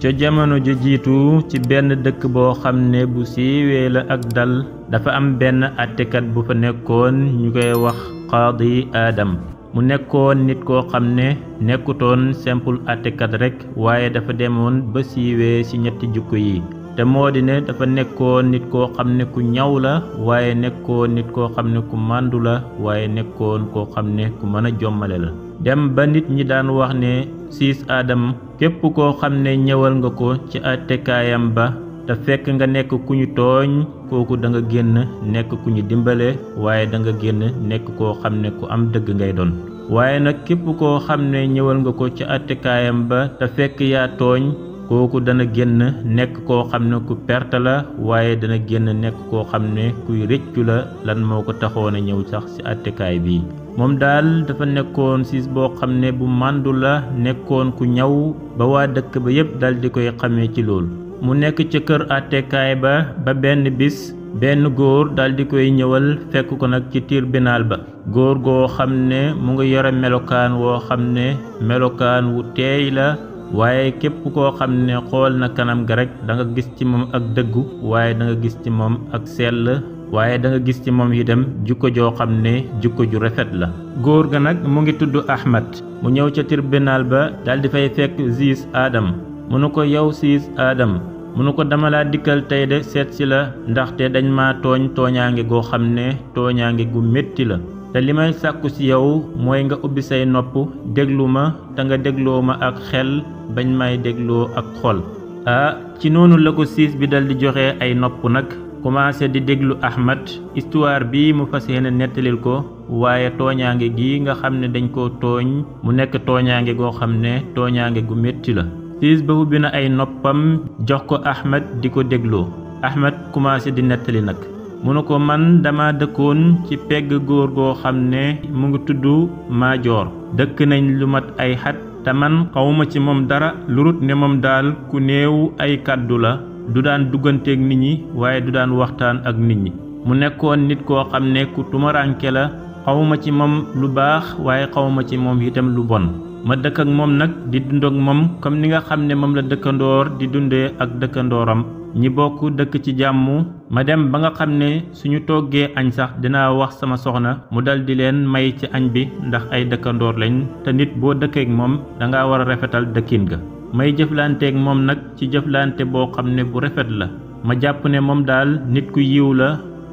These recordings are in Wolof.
ca jamono ju jiitu ci benn dëkk boo xam ne bu siiwee la ak dal dafa am benn àttekat bu fa nekkoon ñu koy wax qaadi Adam mu nekkoon nit koo xam ne nekkutoon simple àttekat rekk waaye dafa demoon ba siiwee ci ñetti jukko yi te moo di ne dafa nekkoon nit koo xam ne ku ñaw la waaye nekkoon nit koo xam ne ku màndu la waaye nekkoon koo xam ne ku mën a jommale la dem ba nit ñi daan wax ne siis Adam képp koo xam ne ñëwal nga ko ci àttekaayam ba te fekk nga nekk ku ñu tooñ kooku da nga génn nekk ku ñu dimbale waaye da nga génn nekk koo xam ne ku am dëgg ngay doon waaye nag képp koo xam ne ñëwal nga ko ci àttekaayam ba te fekk yaa tooñ kooku dana génn nekk koo xam ne ku perte la waaye dana génn nekk koo xam ne kuy rëccu la lan moo ko taxoon a ñëw sax ci àttekaay bi moom daal dafa nekkoon siis boo xam ne bu màndu la nekkoon ku ñaw ba waa dëkk ba yépp dal di koy xamee ci loolu mu nekk ca kër àttekaay ba benn bis benn góor dal di koy ñëwal fekk ko nag ci tribunal ba góor goo xam ne mu ngi yore melokaan woo xam ne melokaan wu teey la waaye képp koo xam ne xool na kanam ga rekk da nga gis ci moom ak dëggu waaye da nga gis ci moom ak sell waaye da nga gis ci moom itam jukko joo xam ne jukko ju rafet la góor ga nag mu ngi tudd Ahmad mu ñëw ca tribunal ba dal di fay fekk siis Adam mu nu ko yow siis Adam mu nu ko dama laa dikkal tey de seet si la ndaxte dañ ma tooñ tooñaange goo xam ne tooñaange gu métti la te li may sàkku ci yow mooy nga ubbi say nopp déglu ma te nga dégloo ma ak xel bañ may dégloo ak xol ci noonu la ko siis bi dal di joxe ay nopp nag commencé di déglu Ahmad histoire bi mu fas yéene nettalil ko waaye tooñaange gi nga xam ne dañ koo tooñ mu nekk tooñaange goo xam ne tooñaange gu métti la siis ba ubbi na ay noppam jox ko Ahmad di ko dégloo Ahmad commencé di nettali nag mu ne ko man dama dëkkoon ci pegg góor goo xam ne mu ngi tudd Maajoor dëkk nañ lu mat ay xat te man xawma ci moom dara lurut ne moom daal ku néew ay kàddu la du daan dugganteeg nit ñi waaye du daan waxtaan ak nit ñi mu nekkoon nit koo xam ne ku tumaranke la xawma ci moom lu baax waaye xawma ci moom itam lu bon ma dëkk ak moom nag di dund ak moom comme ni nga xam ne moom la dëkkandoor di dundee ak dëkkandooram ñi bokk dëkk ci jàmm ma dem ba nga xam ne suñu toggee añ sax dinaa wax sama soxna mu dal di leen may ci añ bi ndax ay dëkkandoor lañ te nit boo dëkkeek moom danga war a rafetal dëkkin ga may jëflanteek moom nag ci jëflante boo xam ne bu rafet la ma jàpp ne moom daal nit ku yiw la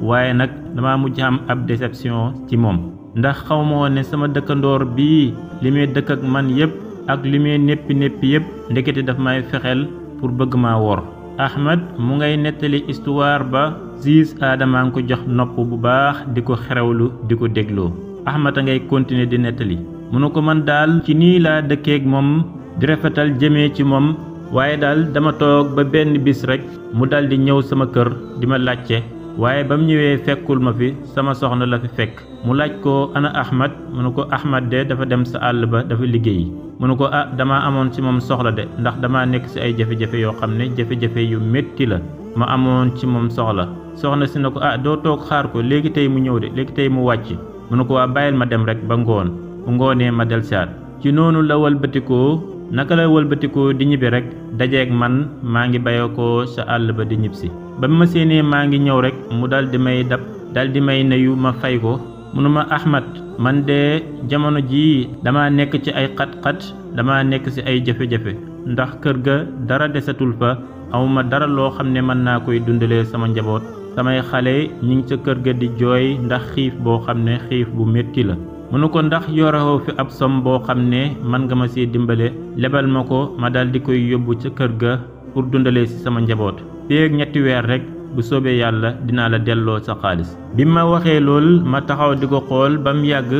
waaye nag dama mujj am ab déception ci moom ndax xawma woon ne sama dëkkandoor bii li muy dëkk ak man yépp ak li muy néppi yépp ndekete daf may fexeel pour bëgg maa wor Ahmad mu ngay nettali histoire ba siis Adama ngi ko jox nopp bu baax di ko xerewlu di ko dégloo Ahmad a ngay continuer di nettali mu ne ko man daal ci nii laa dëkkeek moom di rafetal jëmee ci moom waaye daal dama toog ba benn bis rekk mu dal di ñëw sama kër di ma laajte waaye ba mu ñëwee fekkul ma fi sama soxna la fi fekk mu laaj ko ana Ahmad mu ne ko Ahmad de dafa dem sa àll ba dafa liggéeyi mu ne ko dama amoon ci moom soxla de ndax dama nekk ci ay jafe-jafe yoo xam ne jafe-jafe yu métti la ma amoon ci moom soxna si ne ko doo toog xaar ko léegi tey mu ñëw de léegi tey mu wàcc mu ne ko bàyyil ma dem rek ba ngoon bu ngoonee ma delsiwaat ci noonu la walbatikoo naka la walbatikoo di ñibbi rek dajeeg man maa ngi bayoo ko sa àll ba di ñibbisi ba ma séenee maa ngi ñëw rek mu dal di may dab dal di may nuyu ma fay ko munu ma Ahmad man de jamono jii dama nekk ci ay xat-xat dama nekk ci ay jafe-jafe ndax kër ga dara desatul fa awma dara loo xam ne mën naa koy dundalee sama njaboot samay xale ñi ngi ca kër ga di jooy ndax xiif boo xam ne xiif bu metti la mënu ko ndax yorewoo fi ab som boo xam ne man nga ma see dimbale lebal ma ko ma dal di koy yóbbu ca kër ga pour dundalee ci sama njaboot feek 3 weer rek bu soobee yàlla dinaa la delloo sa xaalis bi ma waxee lool ma taxaw di ko xool ba mu yàgg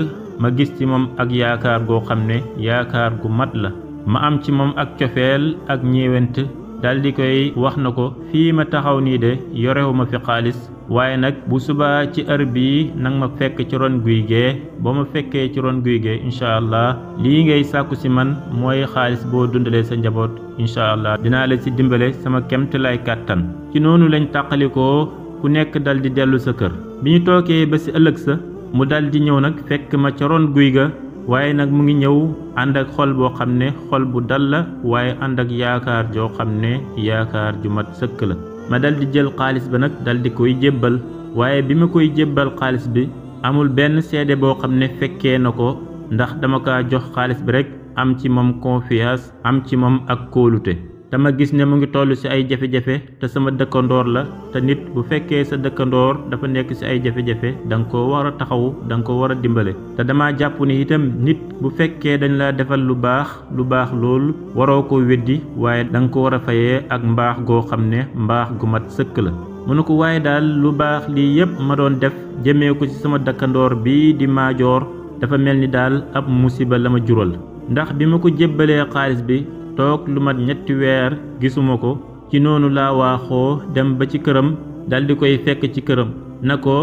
ma gis ci moom ak yaakaar goo xam ne yaakaar gu mat la ma am ci moom ak cofeel ak ñeewent dal di koy wax na ko fii ma taxaw nii de yorewuma fi xaalis waaye nag bu subaa ci heure bii nang ma fekk ci ron guy gee boo ma fekkee ci ron guy gee incha allah lii ngay sàkku ci man mooy xaalis boo dundalee sa njaboot incha allah dinaa la ci dimbale sama kemtalaay kàttan ci noonu lañ tàqalikoo ku nekk dal di dellu sa kër bi ñu tookee ba ci ëllëg sa mu dal di ñëw nag fekk ma ca ron guy ga waaye nag mu ngi ñëw ànd ak xol boo xam ne xol bu dal la waaye ànd ak yaakaar joo xam ne yaakaar ju mat sëkk la. ma dal di jël xaalis ba nag dal di koy jébbal waaye bi ma koy jébbal xaalis bi amul benn seede boo xam ne fekkee na ko ndax dama kaa jox xaalis bi rek am ci moom confiance am ci moom ak kóolute. dama gis ne mu ngi toll ci ay jafe-jafe te sama dëkkandoor la te nit bu fekkee sa dëkkandoor dafa nekk ci ay jafe-jafe da nga ko war a taxawu da nga ko war a dimbale te dama jàpp ni itam nit bu fekkee dañ la defal lu baax loolu waroo ko weddi waaye da nga ko war a fayee ak mbaax goo xam ne mbaax gu mat sëkk la. mu ne ko waaye daal lu baax lii yépp ma doon def jëmee ko ci sama dëkkandoor bii di maajoor dafa mel ni daal ab musiba la ma jural ndax bi ma ko jébbalee xaalis bi toog lu mat 3 weer gisuma ko ci noonu laa waaxoo dem ba ci këram dal di koy fekk ci këram na ko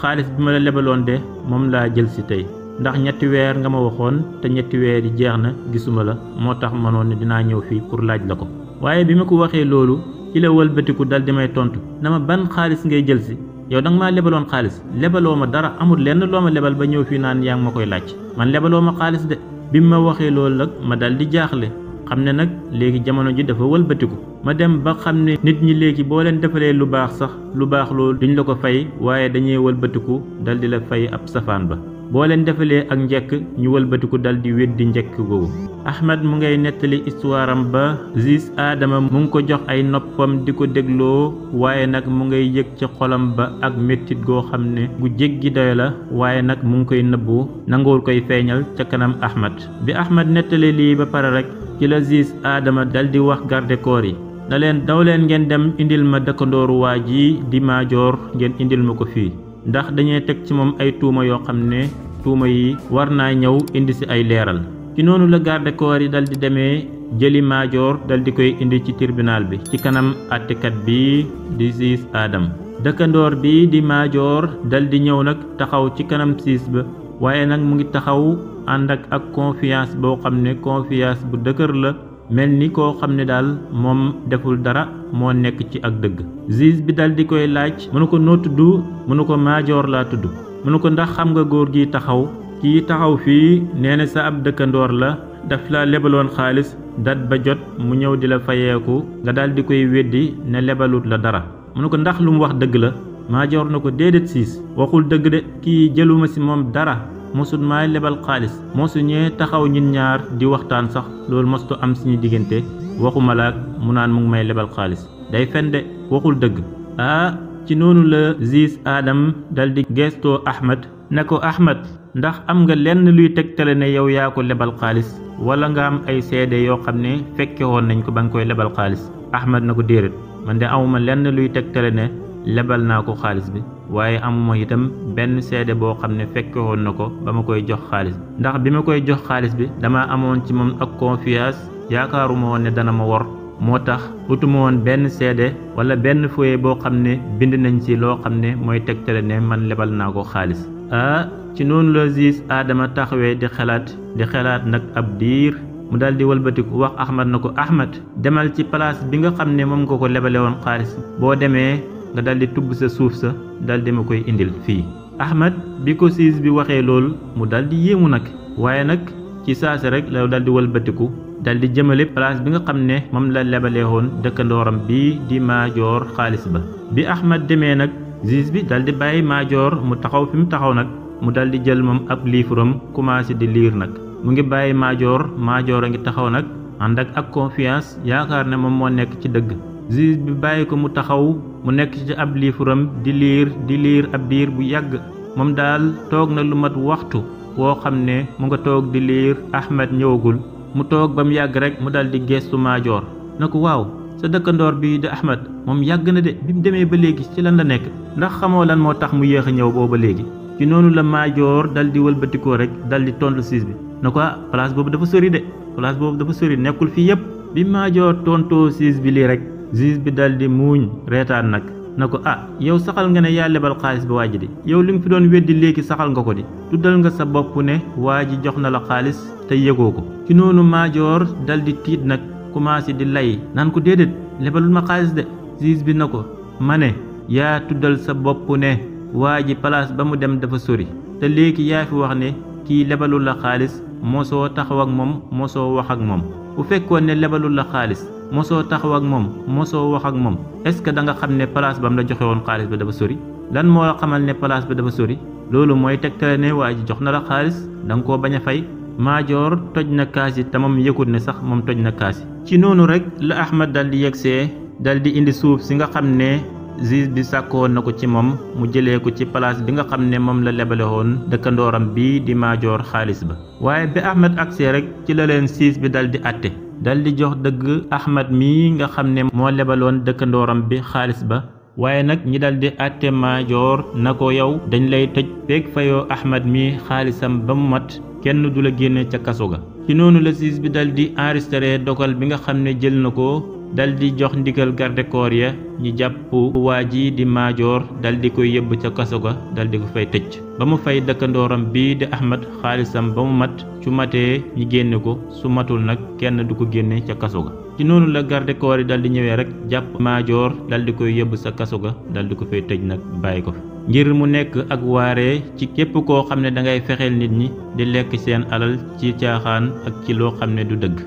xaalis bi ma la lebaloon de moom laa jël si tey ndax 3 weer nga ma waxoon te 3 weer yi jeex na gisuma la moo tax manoon ne dinaa ñëw fii pour laaj la ko. waaye bi ma ko waxee loolu ci la wëlbatiku dal di may tontu na ma ban xaalis ngay jël si yow danga maa lebaloon xaalis lebaloo ma dara amul lenn loo ma lebal ba ñëw fii naan yaa ngi ma koy laaj man lebaloo ma xaalis de. bi ma waxee loolu nag ma dal di jaaxle xam ne nag léegi jamono ji dafa wëlbatiku ma dem ba xam ne nit ñi léegi boo leen defalee lu baax sax lu baax loolu duñ la ko fay waaye dañuy wëlbatiku dal di la fay ab safaan ba boo leen defalee ak njekk ñu wëlbatiku dal di weddi njekk googu. Ahmad mu ngay nettali histoire am ba Ziz Adama mu ngi ko jox ay noppam di ko dégloo waaye nag mu ngay yëg ci xolam ba ak mettit goo xam ne gu jéggi doy la waaye nag mu ngi koy nëbbu nanguwul koy feeñal ca kanam Ahmad. bi Ahmad nettali lii ba pare rek ci la Ziz Adama dal di wax garde corps yi na leen daw leen ngeen dem indil ma dëkkandooru waa ji di maajoor ngeen indil ma ko fii ndax dañuy teg ci moom ay tuuma yoo xam ne tuuma yi war naa ñëw indi ci ay leeral. ci noonu la garde corps yi dal di demee jëli maajoor dal di koy indi ci tribunal bi ci kanam àttekat bi di Ziz Adama. dëkkandoor bi di maajoor dal di ñëw nag taxaw ci kanam siis ba waaye nag mu ngi taxaw ànd ak confiance boo xam ne confiance bu dëgër la mel ni koo xam ne daal moom deful dara moo nekk ci ak dëgg. Ziz bi dal di koy laaj mu ne ko noo tudd mu ne ko maajoor laa tudd mu ne ko ndax xam nga góor gi taxaw kii taxaw fii nee na sa ab dëkkandoor la daf la lebaloon xaalis dat ba jot mu ñëw di la fayeeku nga dal di koy weddi ne lebalut la dara mu ne ko ndax lu mu wax dëgg la maajoor na ko déedéet siis waxul dëgg de kii jëluma ci moom dara mosut maay lebal xaalis mosu ñee taxaw ñun ñaar di waxtaan sax loolu mostu am suñu diggante waxuma laak mu naan mu ngi may lebal xaalis day fen de waxul dëgg. ci noonu la Ziz Adama dal di gestoo Ahmad ne ko Ahmad ndax am nga lenn luy tegtale ne yow yaa ko lebal xaalis wala nga am ay seede yoo xam ne fekke woon nañ ko ba nga koy lebal xaalis. Ahmad na ko déedéet man de amuma lenn luy tegtale ne lebal naa ko xaalis bi waaye amuma itam benn seede boo xam ne fekke woon na ko ba ma koy jox xaalis bi ndax bi ma koy jox xaalis bi dama amoon ci moom ak confiance yaakaaruma woon ne dana ma wor moo tax utuma woon benn seede wala benn foye boo xam ne bind nañ ci loo xam ne mooy tegtale ne man lebal naa ko xaalis. ci noonu la Ziz Adama taxawee di xelaat nag ab diir mu dal di wëlbatiku wax Ahmad na ko Ahmad demal ci place bi nga xam ne moom nga ko lebale woon xaalis boo demee nga dal di tubb sa suuf sa dal di ma koy indil fii. Ahmad bi ko Ziz bi waxee loolu mu dal di yéemu nag waaye nag ci saasi rek la dal di wëlbatiku dal di jëmale place bi nga xam ne moom la lebalee woon dëkkandooram bii di maajoor xaalis ba. bi Ahmad demee nag Ziz bi dal di bàyyi maajoor mu taxaw fi mu taxaw nag mu dal di jël moom ab liifuram commencé di liir nag mu ngi bàyyi maajoor a ngi taxaw nag ànd ak confiance yaakaar ne moom moo nekk ci dëgg. Ziz bi bàyyi ko mu taxaw mu nekk ci ab liifuram di liir ab diir bu yàgg moom daal toog na lu mat waxtu woo xam ne mu nga toog di liir Ahmad ñëwagul mu toog ba mu yàgg rek mu dal di gestu maajoor na ko waaw sa dëkkandoor bi di Ahmad moom yàgg na de bi mu demee ba léegi ci lan la nekk ndax xamoo lan moo tax mu yéex a ñëw booba léegi. ci noonu la maajoor dal di wëlbatikoo rek dal di tontu Ziz bi na ko place boobu dafa sori nekkul fii yépp. bi maajoor tontoo Ziz bi lii rek Ziz bi dal di muuñ reetaan nag na ko yow saxal nga ne yaa lebal xaalis ba waa ji di yow li nga fi doon weddi léegi saxal nga ko di tuddal nga sa bopp ne waa ji jox na la xaalis te yëgoo ko. ci noonu maajoor dal di tiit nag commencé di lay naan ko déedéet lebalul ma xaalis de. Ziz bi na ko ma ne yaa tuddal sa bopp ne waa ji place ba mu dem dafa sori te léegi yaa fi wax ne kii lebalul la xaalis mosoo taxaw ak moom mosoo wax ak moom bu fekkoon ne lebalul la xaalis mosoo taxaw ak moom mosoo wax ak moom est-ce que da nga xam ne place bam la joxe woon xaalis ba dafa sori lan moo la xamal ne place ba dafa sori loolu mooy tegtale ne waa ji jox na la xaalis da nga koo bañ a fay. Maajoor toj na kaas yi te moom yëgut ne sax moom toj na kaas yi. ci noonu rek la Ahmad dal di yegsee dal di indi suuf si nga xam ne juge bi sàkkoon na ko ci moom mu jëlee ko ci place bi nga xam ne moom la lebale woon dëkkandooram bii di Maajoor xaalis ba. waaye bi Ahmad agsee rek ci la leen siis bi dal di àtte dal di jox dëgg Ahmad mii nga xam ne moo lebaloon dëkkandooram bi xaalis ba. waaye nag ñi dal di àtte Maajoor na ko yow dañ lay tëj feek fayoo Ahmad mi xaalisam ba mu mat kenn du la génne ca kaso ga. ci noonu la siis bi dal di enregistré dogal bi nga xam ne jël na ko dal di jox ndigal garde corps ya ñu jàpp waa ji di Maajoor dal di koy yóbbu ca kaso ga dal di ko fay tëj ba mu fay dëkkandooram bii di Ahmad xaalisam ba mu mat su matee ñi génne ko su matul nag kenn du ko génne ca kaso ga. ci noonu la garde corps yi dal di ñëwee rek jàpp Maajoor dal di koy yóbbu sa kaso ga dal di ko fay tëj nag bàyyi ko fi ngir mu nekk ak waaree ci képp koo xam ne da ngay fexeel nit ñi di lekk seen alal ci caaxaan ak ci loo xam ne du dëgg.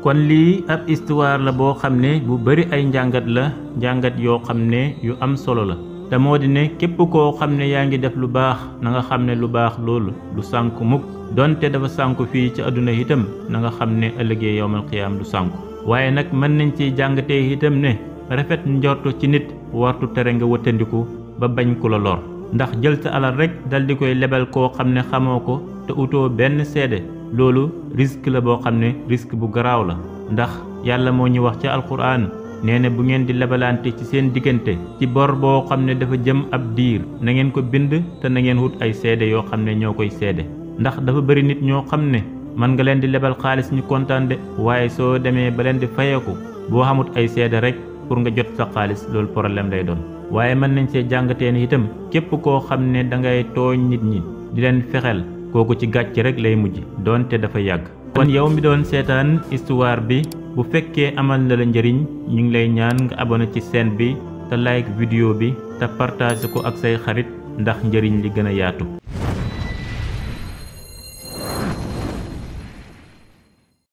kon lii ab histoire la boo xam ne bu bari ay njàngat la njàngat yoo xam ne yu am solo la te moo di ne képp koo xam ne yaa ngi def lu baax na nga xam ne lu baax loolu du sànku mukk donte dafa sànku fii ci àdduna itam na nga xam ne ëllëgee yowmal xiyaam du sànku. waaye nag mën nañ ci jàngatee itam ne rafet njortu ci nit wartu tere nga wëttandiku ba bañ ku la lor ndax jël sa alal rek dal di koy lebal koo xam ne xamoo ko te utoo benn seede loolu risque la boo xam ne risque bu garaaw la ndax yàlla moo ñu wax ca alquran nee na bu ngeen di lebalante ci seen diggante ci bor boo xam ne dafa jëm ab diir na ngeen ko bind te na ngeen wut ay seede yoo xam ne ñoo koy seede ndax dafa bari nit ñoo xam ne mën nga leen di lebal xaalis ñu kontaan de waaye soo demee ba leen di fayeeku boo xamut ay seede rek pour nga jot sa xaalis loolu problème lay doon. waaye mën nañ see jàngatee ni itam képp koo xam ne dangay tooñ nit ñi di leen fexeel kooku ci gàcc rek lay mujj doonte dafa yàgg. kon yow mi doon seetaan histoire bi bu fekkee amal na la njëriñ ñu ngi lay ñaan nga abonné ci chaîne bi te like vidéo bi te partage ko ak say xarit ndax njëriñ li gën a yaatu.